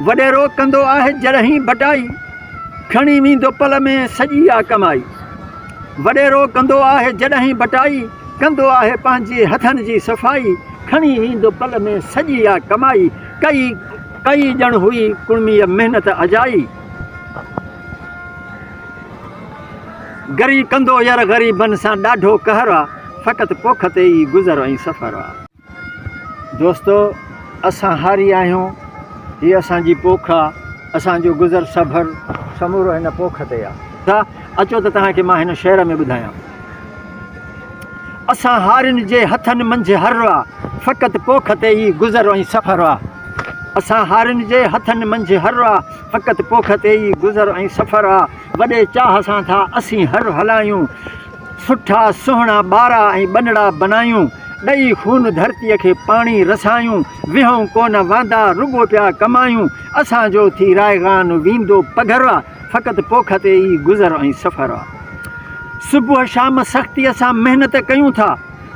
وڏيرو ڪندو آهي جڏهين بٽائي، کڻي ويندو پل ۾ سڄي آ ڪمائي. وڏيرو ڪندو آهي جڏهين بٽائي، ڪندو آهي پنهنجي هٿن جي صفائي، کڻي ويندو پل ۾ سڄي آ ڪمائي. ڪئي ڪئي ڄڻ هئي ڪڙميء محنت اجائي. گري ڪندو ير غريبن سان ڏاڍو قهر آ، فقط پوک تي ئي گذر ۽ سفر آ. دوستو اسان هاري آهيون، هي اسان جي پوک آ، اسان جو گذر سفر سمورو هن پوک تي آ. ته اچو ته توهان کي مان هن شعر ۾ ٻڌايان. اسان هارين جي هٿن منجهه هر آ، فقط پوک تي ئي گذر ۽ سفر آ. اسان هارين جي هٿن منجهه هر آ، فقط پوک تي ئي گذر ۽ سفر آ. وڏي چاهه سان ٿا اسين هر هلايون، سٺا سهڻا ٻارا ۽ ٻنڙا بنايون، ڏئي خون ڌرتيء کي پاڻي رسايون، ويهون ڪونه واندا رڳو پيا ڪمايون، اسان جو ٿي رائگان ويندو پگهر آ، فقط پوک تي ئي گذر ۽ سفر آ. صبح شام سختيء سان محنت ڪيون ٿا،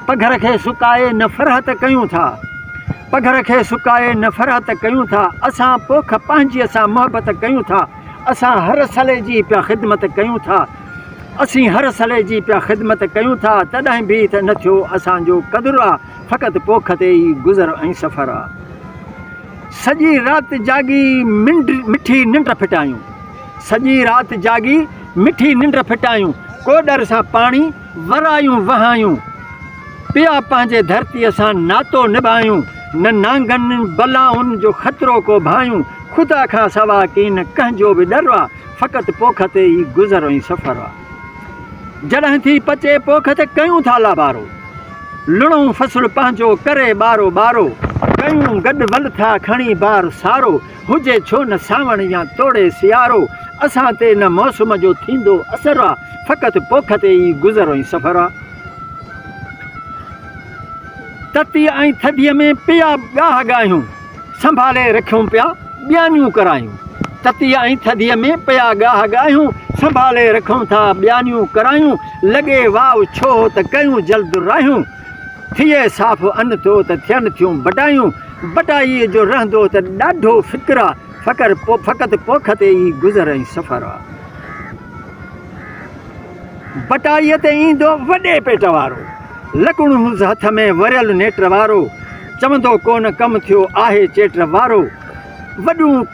پگهر کي سڪائي نه فرحت ڪيون ٿا. پگهر کي سڪائي نه فرحت ڪيون ٿا، اسان پوک پنهنجيء سان محبت ڪيون ٿا، اسان هر سلي جي پيا خدمت ڪيون ٿا. اسين هر سلي جي پيا خدمت ڪيون ٿا، تڏهن به ته نه ٿيو اسان جو قدر آ، فقط پوک تي ئي گذر ۽ سفر آ. سڄي رات جاڳي مٺي ننڊ ڦٽايون، سڄي رات جاڳي مٺي ننڊ ڦٽايون، ڪوڏر سان پاڻي ورايون وهايون، پيا پنهنجي ڌرتيء سان ناتو نڀايون، نه نانگن بلائن جو خطرو ڪو ڀانيون، خدا کان سوا ڪين ڪنهن جو به ڏر آ، فقط پوک تي ئي گذر ۽ سفر آ. جڏهن ٿي پچي پوک ته ڪيون ٿا لابارو، لڻون فصل پنهنجو ڪري ٻارو ٻارو، ڪيون گڏ ول ٿا کڻي بار سارو، هجي ڇو نه سانوڻ يا توڙي سيارو، اسان تي نه موسم جو ٿيندو اثر آ، فقط پوک تي ئي گذر ۽ سفر آ. تتيء ۽ ٿڌيء ۾ پيا ڳاهه ڳاهيون. سنڀالي رکيون پيا ٻيانيون ڪرايون. تتيء ۽ ٿڌيء ۾ پيا ڳاهه ڳاهيون، سنڀالي رکون ٿا ٻيانيون ڪرايون، لڳي واء ڇوهه ته ڪيون جلد راهيون، ٿئي صاف ان ٿو ته ٿين ٿيون بٽايون، بٽائيء جو رهندو ته ڏاڍو فڪر آ، فقر فقط پوک تي ئي گذر ۽ سفر آ. بٽائيء تي ايندو وڏي پيٽ وارو، لڪڻ هوس هٿ ۾ وريل نيٽ وارو، چوندو ڪونه ڪم ٿيو آهي چيٽ وارو، وڏيون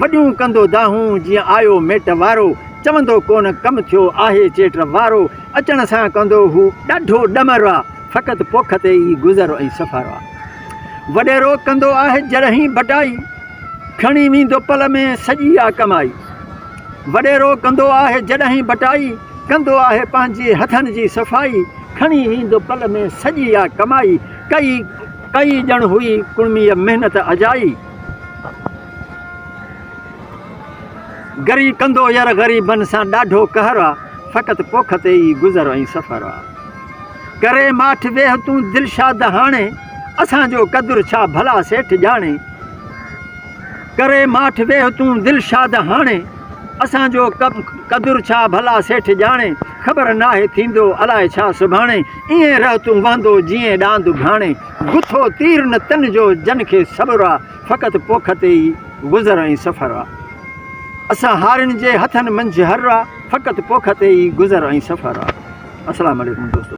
وڏيون ڪندو دانهون جيئن آيو ميٽ وارو، چوندو ڪونه ڪم ٿيو آهي چيٽ وارو، اچڻ سان ڪندو هو ڏاڍو ڏمر آ، فقط پوک تي ئي گذر ۽ سفر آ. وڏيرو ڪندو آهي جڏهين بٽائي، کڻي ويندو پل ۾ سڄي آ ڪمائي. وڏيرو ڪندو آهي جڏهين بٽائي، ڪندو آهي پنهنجي هٿن جي صفائي، کڻي ويندو پل ۾ سڄي آ ڪمائي، ڪئي ڪئي ڄڻ هئي ڪڙميء محنت اجائي. گري ڪندو ير غريبن سان ڏاڍو قهر آ، فقط پوک تي ئي گذر ۽ سفر آ. ڪري ماٺ ويهه تون دلشاد هاڻي، اسان جو قدر ڇا ڀلا سيٺ ڄاڻي. ڪري ماٺ ويهه تون دلشاد هاڻي، اسان جو قدر ڇا ڀلا سيٺ ڄاڻي، خبر ناهي ٿيندو الائي ڇا سڀاڻي، ائين رهه تون وهندو جيئن ڏاند گهاڻي، گٿو تير نه تن جو جن کي صبر آ، فقط پوک تي ئي گذر ۽ سفر آ. اسان هارين جي هٿن منجهه هر آ، فقط پوک تي ئي گذر ۽ سفر آ. السلام عليڪم دوستو.